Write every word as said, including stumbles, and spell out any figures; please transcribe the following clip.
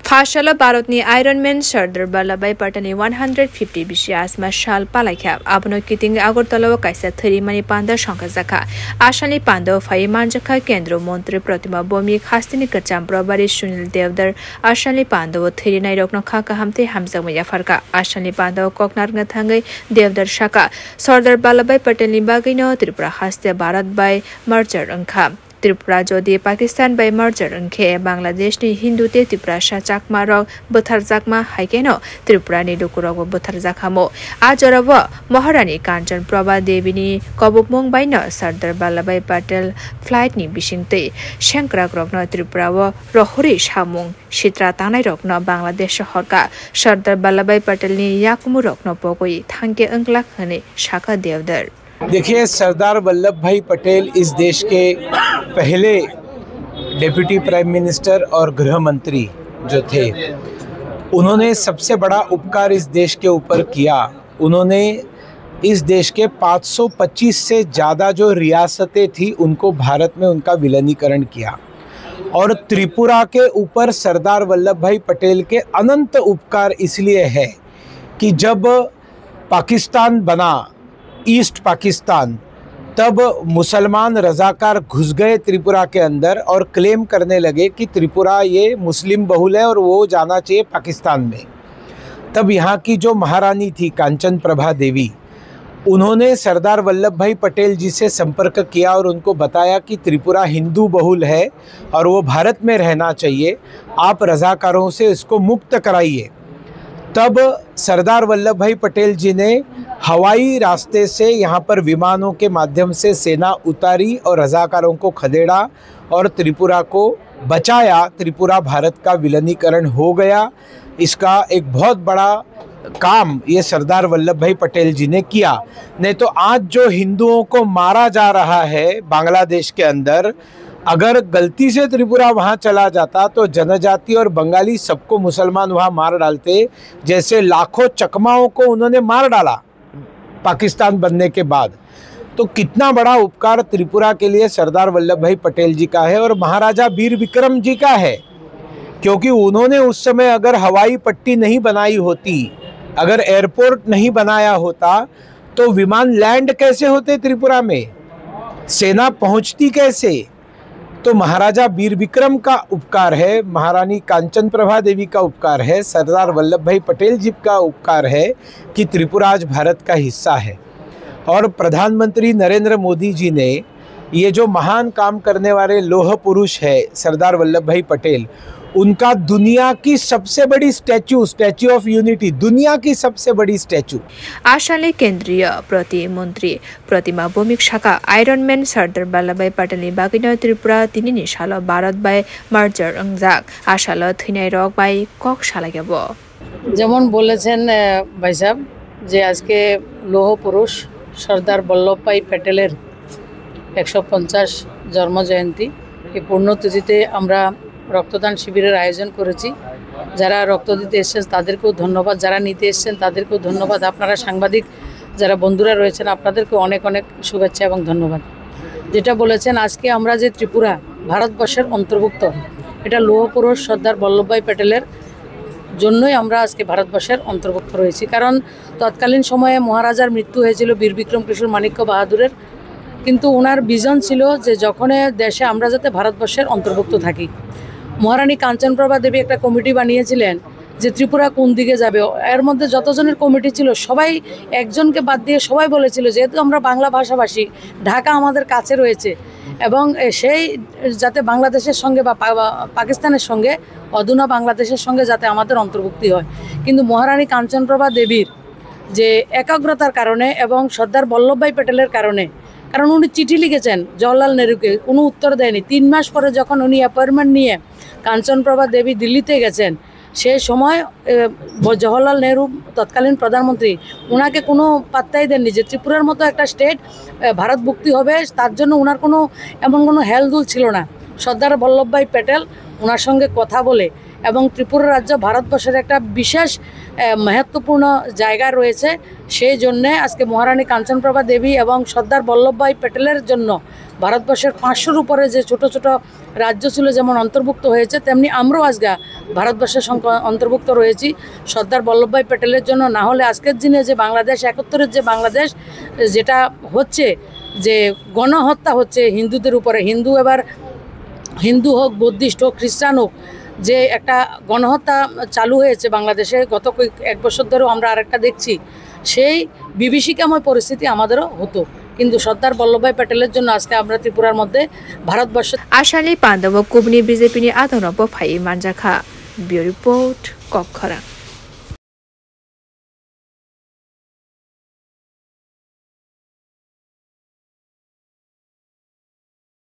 Phasalo Bharatni Iron Man Sardar Vallabhbhai Patelni one hundred fifty bisi asma sal palaikha. Abono kiting Agartala o kaisa thwirimani panda songkhajakha. Asalni panda o phai manjakha Kendra Montri Pratima Bhowmik, hasteni kwcham probari Sunil Devdar. Asalni panda o thwirinairokno kha kaham tei hamjakma yapharkha. Asalni panda o kok narwkna thangwi Devdar sakha, Sardar Vallabhbhai Patelni bagwino Tripura haste Bharat bai merger wngkha. Tripura jodi Pakistan bai merger wngkhe, Bangladeshni Hindu tei Tiprasa Chakmarok bwtharjakma hai kheno Tripurani lukurokbo bwtharjakhamu. A jorao Maharani Kanchan Prabha Debini kobokmung baino Sardar Vallabhbhai Patel flightni bisingtwi sengkrakrokno Tripurao rohorwi samung sitra tangnairokno Bangladesh horka Sardar Vallabhbhai Patelni yakumurokno pogwi thangkhe wngklak hwnwi sakha Devdar. देखिए, सरदार वल्लभ भाई पटेल इस देश के पहले deputy prime minister और गृह मंत्री जो थे, उन्होंने सबसे बड़ा उपकार इस देश के ऊपर किया। उन्होंने इस देश के पाँच सौ पच्चीस से ज़्यादा जो रियासतें थी, उनको भारत में उनका विलीनीकरण किया। और त्रिपुरा के ऊपर सरदार वल्लभ भाई पटेल के अनंत उपकार इसलिए है कि जब पाकिस्तान बना, ईस्ट पाकिस्तान, तब मुसलमान रजाकार घुस गए त्रिपुरा के अंदर और क्लेम करने लगे कि त्रिपुरा ये मुस्लिम बहुल है और वो जाना चाहिए पाकिस्तान में। तब यहाँ की जो महारानी थी कांचन प्रभा देवी, उन्होंने सरदार वल्लभ भाई पटेल जी से संपर्क किया और उनको बताया कि त्रिपुरा हिंदू बहुल है और वो भारत में रहना चाहिए, आप रजाकारों से इसको मुक्त कराइए। तब सरदार वल्लभ भाई पटेल जी ने हवाई रास्ते से यहाँ पर विमानों के माध्यम से सेना उतारी और रजाकारों को खदेड़ा और त्रिपुरा को बचाया। त्रिपुरा भारत का विलीनीकरण हो गया। इसका एक बहुत बड़ा काम ये सरदार वल्लभ भाई पटेल जी ने किया। नहीं तो आज जो हिंदुओं को मारा जा रहा है बांग्लादेश के अंदर, अगर गलती से त्रिपुरा वहाँ चला जाता तो जनजाति और बंगाली सबको मुसलमान वहाँ मार डालते, जैसे लाखों चकमाओं को उन्होंने मार डाला पाकिस्तान बनने के बाद। तो कितना बड़ा उपकार त्रिपुरा के लिए सरदार वल्लभ भाई पटेल जी का है और महाराजा वीर विक्रम जी का है, क्योंकि उन्होंने उस समय अगर हवाई पट्टी नहीं बनाई होती, अगर एयरपोर्ट नहीं बनाया होता, तो विमान लैंड कैसे होते त्रिपुरा में, सेना पहुंचती कैसे? तो महाराजा वीर विक्रम का उपकार है, महारानी कांचन प्रभा देवी का उपकार है, सरदार वल्लभ भाई पटेल जी का उपकार है कि त्रिपुरा आज भारत का हिस्सा है। और प्रधानमंत्री नरेंद्र मोदी जी ने ये जो महान काम करने वाले लोह पुरुष है सरदार वल्लभ भाई पटेल, उनका दुनिया की सबसे बड़ी स्टैचू, स्टैचू ऑफ यूनिटी, दुनिया की सबसे बड़ी statue. Asalni kendriya proti montri Pratima Bhowmik sakha, Iron Man Sardar Vallabhbhai Patelni bagwino Tripura tinini salo Bharat bai merger wngjak. A salo thwinairok bai kok salaikha bo. যেমন বলেছেন, আহ, ভাই সাহেব, যে আজকে লৌহ পুরুষ সর্দার বল্লভভাই প্যাটেলের একশো পঞ্চাশ জন্ম জয়ন্তী, এই পুণ্যতিথিতে আমরা রক্তদান শিবিরের আয়োজন করেছি। যারা রক্ত দিতে এসেছেন তাদেরকেও ধন্যবাদ, যারা নিতে এসেছেন তাদেরকেও ধন্যবাদ। আপনারা সাংবাদিক যারা বন্ধুরা রয়েছেন আপনাদেরকেও অনেক অনেক শুভেচ্ছা এবং ধন্যবাদ। যেটা বলেছেন, আজকে আমরা যে ত্রিপুরা ভারতবর্ষের অন্তর্ভুক্ত, এটা লৌহ পুরুষ সর্দার বল্লভভাই প্যাটেলের জন্যই আমরা আজকে ভারতবর্ষের অন্তর্ভুক্ত রয়েছি। কারণ তৎকালীন সময়ে মহারাজার মৃত্যু হয়েছিল বীর বিক্রম কিশোর মাণিক্য বাহাদুরের, কিন্তু ওনার ভিশন ছিল যে যখন এ দেশে আমরা যাতে ভারতবর্ষের অন্তর্ভুক্ত থাকি। মহারানী কাঞ্চনপ্রভা দেবী একটা কমিটি বানিয়েছিলেন যে ত্রিপুরা কোন দিকে যাবে। এর মধ্যে যতজনের কমিটি ছিল সবাই একজনকে বাদ দিয়ে সবাই বলেছিল, যেহেতু আমরা বাংলা ভাষাভাষী, ঢাকা আমাদের কাছে রয়েছে এবং, এ, সেই যাতে বাংলাদেশের সঙ্গে বা পা-, বা পাকিস্তানের সঙ্গে, অধুনা বাংলাদেশের সঙ্গে যাতে আমাদের অন্তর্ভুক্তি হয়। কিন্তু মহারানী কাঞ্চনপ্রভা দেবীর যে একাগ্রতার কারণে এবং সর্দার বল্লভভাই প্যাটেলের কারণে, কারণ উনি চিঠি লিখেছেন জওহরলাল নেহরুকে, কোনো উত্তর দেয়নি। তিন মাস পরে যখন উনি অ্যাপয়েন্টমেন্ট নিয়ে কাঞ্চনপ্রভা দেবী দিল্লিতে গেছেন, সেই সময়, এ, ব-, জওহরলাল নেহরু তৎকালীন প্রধানমন্ত্রী ওনাকে কোনো পাত্তাই দেননি যে ত্রিপুরার মতো একটা স্টেট, এ, ভারতভুক্তি হবে, তার জন্য ওনার কোনো এমন কোনো হেলদুল ছিল না। সর্দার বল্লভভাই প্যাটেল ওনার সঙ্গে কথা বলে এবং ত্রিপুরা রাজ্য ভারতবর্ষের একটা বিশেষ, আহ, মহত্বপূর্ণ জায়গা রয়েছে। সেই জন্যে আজকে মহারানী কাঞ্চনপ্রভা দেবী এবং সর্দার বল্লভভাই প্যাটেলের জন্য ভারতবর্ষের পাঁচশোর উপরে যে ছোট ছোট রাজ্য ছিল, যেমন অন্তর্ভুক্ত হয়েছে, তেমনি আমরাও আজকে ভারতবর্ষের সংক-, অন্তর্ভুক্ত রয়েছি। সর্দার বল্লভভাই প্যাটেলের জন্য না হলে আজকের দিনে যে বাংলাদেশ, একাত্তরের যে বাংলাদেশ, যেটা হচ্ছে, যে গণহত্যা হচ্ছে হিন্দুদের উপরে, হিন্দু এবার হিন্দু হোক, বুদ্ধিস্ট হোক, খ্রিস্টান হোক, যে একটা গণহত্যা চালু হয়েছে বাংলাদেশে গত কয়েক, এক বছর ধরেও আমরা আরেকটা দেখছি, সেই বিভীষিকাময় পরিস্থিতি আমাদেরও হতো। কিন্তু সর্দার বল্লভভাই প্যাটেলের জন্য আজকে আমরা ত্রিপুরার মধ্যে Bharatvarsha Asali pandao kubni B J P ni adongrokbo phaiwi manjakha. Bureau Report, Kokkhorang.